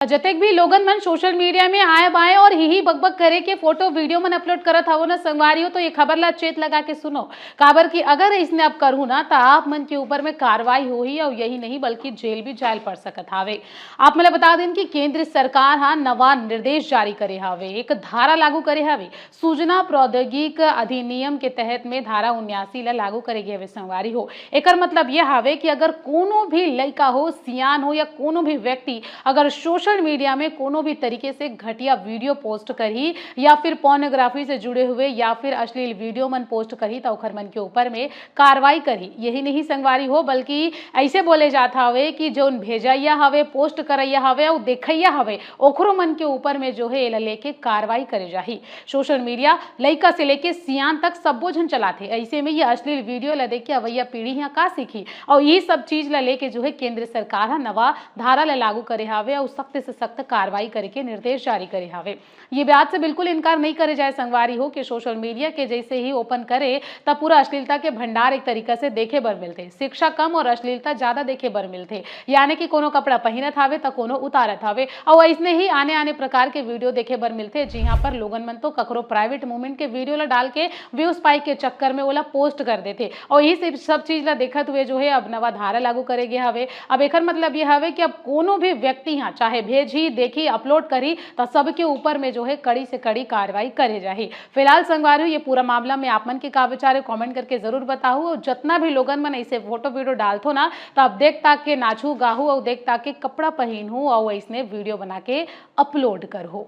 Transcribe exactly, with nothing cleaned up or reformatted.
जतेक भी लोगन मन सोशल मीडिया में आए बाए और ही ही बकबक करे के फोटो वीडियो मन अपलोड करत हवो ना संगवारी हो, तो ये खबर ला चेत लगा के सुनो, काबर कि अगर इसने आप करहू ना, तो आप मन के ऊपर में कार्रवाई होही और यही नहीं बल्कि जेल भी जायल पड़ सकत हावे। आप मन ला बता देन कि केंद्र सरकार हा नवा निर्देश जारी करे हावे, एक धारा लागू करे हावे, सूचना प्रौद्योगिक अधिनियम के तहत में धारा उन्यासी ला लागू करे गे हवे संगवारी हो। एकर मतलब ये हावे कि अगर कोनो भी लइका हो, सियान हो या कोनो भी व्यक्ति अगर सोशल मीडिया में कोनो भी तरीके से घटिया वीडियो पोस्ट करही या फिर पोर्नोग्राफी से जुड़े हुए या फिर अश्लील वीडियो मन पोस्ट करही, त ओखर मन के ऊपर में कार्रवाई करही। यही नहीं संगवारी हो, बल्कि ऐसे बोले जात हवे कि जोन भेजइया हवे, पोस्ट करइया हवे अउ देखइया हवे, ओखरो मन के ऊपर में जो है एला लेके कार्रवाई करे जाही। सोशल मीडिया लइका से लेके सियान तक सब्बो झन चलाथे। ऐसे में ये अश्लील वीडियो ला देख के अवैया पीढ़ी ह का सीखी? और ये सब चीज ला लेके जो है केंद्र सरकार ह नवा धारा ला लागू करे हावे और सख्त से सख्त कार्रवाई करे के निर्देश जारी करे हावे। ये बात से बिल्कुल इनकार नहीं करे जाए संगवारी हो कि सोशल मीडिया के जैसे ही ओपन करे, तब पूरा अश्लीलता के भंडार एक तरीका से देखे बर मिलथे। शिक्षा कम और अश्लीलता ज्यादा देखे बर मिलथे, यानी कि कोनो कपड़ा पहिनत हावे त कोनो उतारत हावे। और ऐसने ही आने आने प्रकार के वीडियो देखे बर मिलथे, जिहां पर लोगन मन तो ककरो प्राइवेट मूवमेंट के वीडियो ला डाल के व्यूज पाए के चक्कर में ओला पोस्ट कर देथे। और यही सब सब चीज ला देखत हुए जो है अब नवा धारा लागू करे गे हवे। अब एकर मतलब ये हवे कि अब कोनो भी व्यक्ति हा चाहे भेजही, देखही, अपलोड करही, त सबके ऊपर में जो है कड़ी से कड़ी कार्रवाई करे जाही। फिलहाल संगवारी हो, ये पूरा मामला में आप मन के का विचार है, कमेंट करके जरूर बताहू। और जितना भी लोगन मन ऐसे फोटो वीडियो डालथो ना, तो आप देख ताक के नाचहू, गाहू और देख ताक के कपड़ा पहिनहू और ऐसने वीडियो बना के अपलोड करहू।